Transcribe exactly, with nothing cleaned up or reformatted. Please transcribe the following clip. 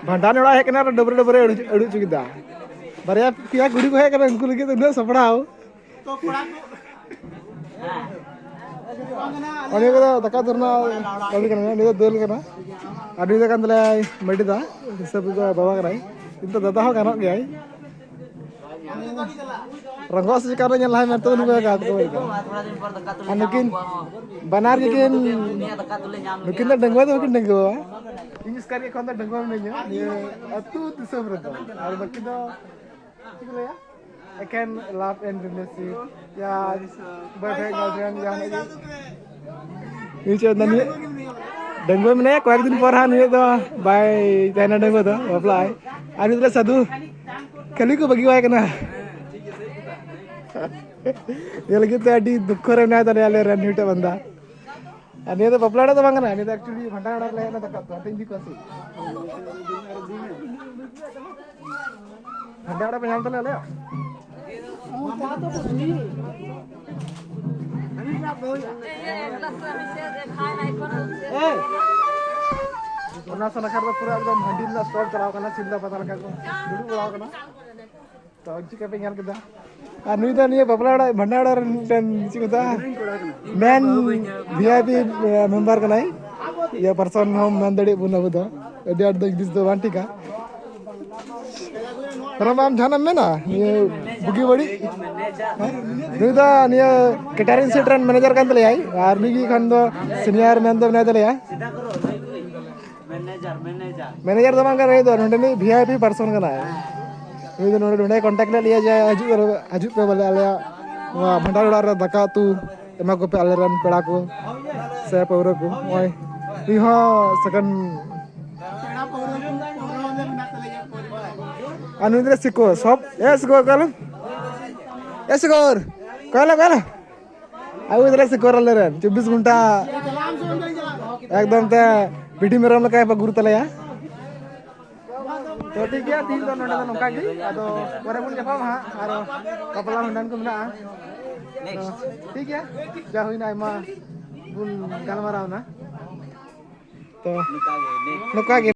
ᱵᱷᱟᱸᱰᱟᱱ ᱚᱲᱟᱜ ᱦᱮᱡ ᱠᱟᱱᱟ ᱟᱨ ᱰᱟᱹᱵᱽᱨᱟᱹ ᱰᱟᱹᱵᱽᱨᱟᱹ ᱟᱹᱰᱩ ᱟᱹᱰᱩ ᱦᱚᱪᱚ ᱠᱮᱫᱟ᱾ ᱵᱟᱨᱭᱟ ᱯᱮᱭᱟ ᱠᱩᱲᱤ ᱠᱚ ᱦᱮᱡ ᱠᱟᱱᱟ, ᱩᱱᱠᱩ ᱞᱟᱹᱜᱤᱫ ᱫᱚ ᱩᱱᱟᱹᱜ ᱥᱟᱯᱲᱟᱣ᱾ ᱩᱱᱤ ᱠᱚᱫᱚ ᱫᱟᱠᱟ ᱩᱛᱩ ᱨᱮᱱᱟᱜ ᱠᱟᱹᱢᱤ ᱠᱟᱱᱟ, ᱩᱱᱤ ᱫᱚ ᱫᱟᱹᱞ ᱠᱟᱱᱟ᱾ ᱟᱨ ᱩᱱᱤ ᱫᱚ ᱠᱟᱱ ᱛᱟᱞᱮᱭᱟᱭ ᱢᱟᱹᱰᱤ ᱫᱟ, ᱦᱤᱥᱟᱹᱵ ᱛᱮᱫᱚ ᱵᱟᱵᱟ ᱠᱟᱱᱟᱭ, ᱠᱤᱱᱛᱩ ᱫᱟᱫᱟ ᱦᱚᱸ ᱜᱟᱱᱚᱜ ᱜᱮᱭᱟᱭ᱾ ᱨᱚᱝᱜᱚ ᱥᱮ ᱪᱮᱠᱟ ᱨᱮ ᱧᱮᱞ ᱞᱟᱦᱟᱭ ᱢᱮ, ᱛᱚ ᱱᱩᱠᱩ ᱜᱟᱛᱮ ᱠᱚ ᱦᱩᱭ ᱠᱟᱱᱟ᱾ ᱟᱨ ᱱᱩᱠᱤᱱ ᱵᱟᱱᱟᱨ ᱜᱮᱠᱤᱱ, ᱱᱩᱠᱤᱱ ᱫᱚ ᱰᱟᱺᱜᱩᱣᱟᱹ ᱫᱚ ᱵᱟᱹᱠᱤᱱ ᱰᱟᱺᱜᱩᱣᱟ᱾ ᱤᱧ ᱮᱥᱠᱟᱨ ᱜᱮ ᱮᱠᱷᱚᱱ ᱫᱚ ᱰᱟᱺᱜᱩᱣᱟᱹ ᱢᱤᱱᱟᱹᱧᱟ ᱱᱤᱭᱟᱹ ᱟᱹᱛᱩ ᱫᱤᱥᱚᱢ ᱨᱮᱫᱚ, ᱟᱨ ᱵᱟᱹᱠᱤ ᱫᱚ ᱪᱮᱫ ᱠᱚ ᱞᱟᱹᱭᱟ, ᱮᱠᱮᱱ love and relationship ᱭᱟ boyfriend girlfriend ᱡᱟᱦᱟᱱᱟᱜ ᱜᱮ᱾ ᱤᱧ ᱪᱮᱫ ᱫᱚ ᱱᱤᱭᱟᱹ ᱰᱟᱺᱜᱩᱣᱟᱹ ᱢᱮᱱᱟᱭᱟ, ᱠᱚᱭᱮᱠ ᱫᱤᱱ ᱯᱚᱨ ᱦᱟᱸᱜ ᱱᱩᱭᱟᱜ ᱫᱚ ᱵᱟᱭ ᱛᱟᱦᱮᱱᱟ, ᱰᱟᱺᱜᱩᱣᱟᱹ ᱫᱚ ᱵᱟᱯᱞᱟᱜ ᱟᱭ᱾ ᱟᱨ ᱱᱤᱛ ᱨᱮ ᱥᱟᱹᱫᱷᱩ ᱠᱷᱟᱹᱞᱤ ᱠᱚ ᱵᱟᱹᱜᱤ ᱣᱟᱭ ᱠᱟᱱᱟ᱾ ᱱᱤᱭᱟᱹ ᱞᱟᱹᱜᱤᱫ ᱛᱮ ᱟᱹᱰᱤ ᱫᱩᱠᱠᱷᱚ ᱨᱮ ᱢᱮᱱᱟᱭ ᱛᱟᱞᱮᱭᱟ ᱟᱞᱮ ᱨᱮᱱ ᱱᱩᱭᱴᱟᱜ ᱵᱟᱱᱫᱟ᱾ ᱟᱨ ᱱᱤᱭᱟᱹ ᱫᱚ ᱵᱟᱯᱞᱟ ᱚᱲᱟᱜ ᱫᱚ ᱵᱟᱝ ᱠᱟᱱᱟ, ᱱᱤᱭᱟᱹ ᱫᱚ actually ᱵᱷᱟᱸᱰᱟᱱ ᱚᱲᱟᱜ ᱨᱮ ᱦᱮᱡ ᱮᱱᱟ ᱫᱟᱠᱟ ᱩᱛᱩ, ᱟᱫᱚ ᱤᱧ ᱫᱤ ᱠᱚ ᱟᱥᱮ᱾ ᱵᱷᱟᱸᱰᱟᱱ ᱚᱲᱟᱜ ᱯᱮ ᱧᱟᱢ ᱛᱟᱞᱮ ᱟᱞᱮᱭᱟᱜ? ᱚᱱᱟ ᱥᱟᱞᱟ ᱠᱷᱟᱱ ᱫᱚ ᱯᱩᱨᱟᱹ ᱮᱠᱫᱚᱢ ᱦᱟᱺᱰᱤ ᱨᱮᱱᱟᱜ stall ᱪᱟᱞᱟᱣ ᱠᱟᱱᱟ, ᱥᱤᱞᱫᱟᱹ ᱯᱟᱛᱟ ᱞᱮᱠᱟ ᱠᱚ ᱫᱩᱲᱩᱵ ᱵᱟᱲᱟ ᱠᱟᱱᱟ᱾ ᱛᱚ, ᱪᱮᱫ ᱞᱮᱠᱟ ᱯᱮ ᱧᱮᱞ ᱠᱮᱫᱟ? ᱟᱨ ᱱᱩᱭ ᱫᱚ ᱱᱤᱭᱟᱹ ᱵᱟᱯᱞᱟ ᱚᱲᱟᱜ, ᱵᱷᱟᱸᱰᱟᱱ ᱚᱲᱟᱜ ᱨᱮᱱ ᱢᱤᱫᱴᱮᱱ ᱪᱮᱫ ᱠᱚ ᱢᱮᱛᱟᱜᱼᱟ, main V I P member ᱠᱟᱱᱟᱭ᱾ ᱤᱭᱟᱹ person ᱦᱚᱸ ᱢᱮᱱ ᱫᱟᱲᱮᱭᱟᱜ ᱵᱚᱱ ᱟᱵᱚ ᱫᱚ᱾ ᱟᱹᱰᱤ ᱟᱸᱴ ᱫᱚ English ᱫᱚ ᱵᱟᱝ ᱴᱷᱤᱠᱟ᱾ ᱦᱮᱨᱚᱢ, ᱟᱢ ᱡᱟᱦᱟᱱᱟᱜ ᱮᱢ ᱢᱮᱱᱟ ᱱᱤᱭᱟᱹ ᱵᱩᱜᱤ ᱵᱟᱹᱲᱤᱡ? ᱱᱩᱭ ᱫᱚ ᱱᱤᱭᱟᱹ catering set ᱨᱮᱱ manager ᱠᱟᱱ ᱛᱟᱞᱮᱭᱟᱭ, ᱟᱨ ᱱᱩᱭ ᱜᱮ ᱠᱷᱟᱱ ᱫᱚ senior ᱢᱮᱱ ᱫᱚ ᱢᱮᱱᱟᱭ ᱛᱟᱞᱮᱭᱟ᱾ Manager, manager. ᱢᱮᱱᱮᱡᱟᱨ ᱫᱚ ᱵᱟᱝ ᱠᱟᱱᱟᱭ, ᱱᱩᱭ ᱫᱚ ᱱᱚᱰᱮᱱᱤᱡ V I P person ᱠᱟᱱᱟᱭ᱾ ᱱᱩᱭ ᱫᱚ ᱱᱚᱰᱮ, ᱱᱚᱰᱮ contact ᱞᱮᱫ ᱞᱮᱭᱟ ᱡᱮ ᱦᱤᱡᱩᱜ, ᱦᱤᱡᱩᱜ ᱯᱮ ᱵᱚᱞᱮ ᱟᱞᱮᱭᱟᱜ ᱱᱚᱣᱟ ᱵᱷᱟᱸᱰᱟᱱ ᱚᱲᱟᱜ ᱨᱮ ᱫᱟᱠᱟ ᱩᱛᱩ ᱮᱢᱟ ᱠᱚᱯᱮ ᱟᱞᱮᱨᱮᱱ ᱯᱮᱲᱟ ᱠᱚ ᱥᱮ ᱯᱟᱹᱣᱨᱟᱹ ᱠᱚ᱾ ᱱᱚᱜᱼᱚᱭ ᱱᱩᱭ ᱦᱚᱸ second᱾ ᱟᱨ ᱱᱩᱭ ᱫᱚ ᱥᱤᱠᱚᱨ, ᱥᱚᱵ, ᱮ ᱥᱤᱠᱚᱨ, ᱚᱠᱟᱭ ᱱᱟᱢ? ᱮ ᱥᱤᱠᱚᱨ, ᱚᱠᱟᱭ ᱱᱟᱢ, ᱚᱠᱟᱭ ᱱᱟᱢ? ᱟᱹᱜᱩ ᱠᱟᱫᱟᱞᱮ ᱥᱤᱠᱚᱨ ᱟᱞᱮ ᱨᱮᱱ, ᱪᱚᱵᱵᱤᱥ ᱜᱷᱚᱱᱴᱟ ᱮᱠᱫᱚᱢ ᱛᱮ ᱵᱷᱤᱰᱤ ᱢᱮᱨᱚᱢ ᱞᱮᱠᱟᱭ ᱯᱟᱹᱜᱩᱨ ᱛᱟᱞᱮᱭᱟ᱾ ᱛᱚ ᱴᱷᱤᱠ ᱜᱮᱭᱟ, ᱛᱤᱦᱤᱧ ᱫᱚ ᱱᱚᱰᱮ ᱫᱚ ᱱᱚᱝᱠᱟ ᱜᱮ, ᱟᱫᱚ ᱯᱚᱨᱮ ᱵᱚᱱ ᱧᱟᱯᱟᱢᱟ ᱦᱟᱸᱜ, ᱟᱨᱚ ᱵᱟᱯᱞᱟ ᱵᱷᱟᱸᱰᱟᱱ ᱠᱚ ᱢᱮᱱᱟᱜᱼᱟ᱾ ᱛᱚ ᱴᱷᱤᱠ ᱜᱮᱭᱟ, ᱡᱟ ᱦᱩᱭᱱᱟ ᱟᱭᱢᱟ ᱵᱚᱱ ᱜᱟᱞᱢᱟᱨᱟᱣ ᱱᱟ᱾ ᱛᱚ ᱱᱚᱝᱠᱟ ᱜᱮ᱾